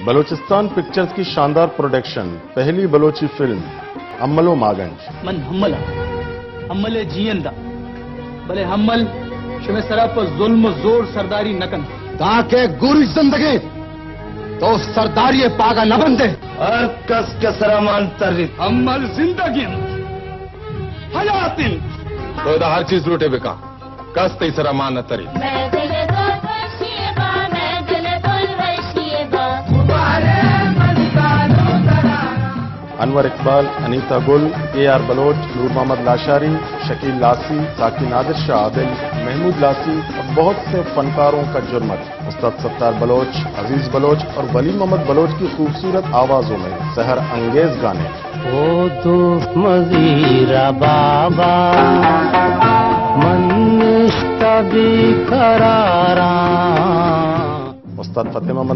بلوچستان پکچرز کی شاندار پروڈکشن، پہلی بلوچی فلم امل و ماگنج۔ من ہمل آں، ہمل ءِ جیئند آں، بلے ہمل شمئے سرا پہ ظلم و زور سرداری نہ کنت۔ دانکہ گوریچ زندگیں تو سرداری ءِ پاگا نہ بندے۔ ہر کس کہ سرا مان تریت۔ ہمل زندگ انت، حیات انت۔ تو ادا ہر چیز لوٹے بکن، کس تئی سرا مان نہ تریت۔ مئے دل ءِ گل وشی با، مئے دل ءِ گل وشی با۔ انور اقبال، انیتا گل، اے آر بلوچ، نور محمد لاشاری، شکیل لاسی، ساقی نادر شاہ عادل، محمود لاسی اور بہت سے فنکاروں کا جرمت۔ استاد ستار بلوچ، عزیز بلوچ اور ولی محمد بلوچ کی خوبصورت آوازوں میں سحر انگیز گانے۔ او دوست مزیر بابا، من نشتہ بے قراراں۔ استاد فتح محمد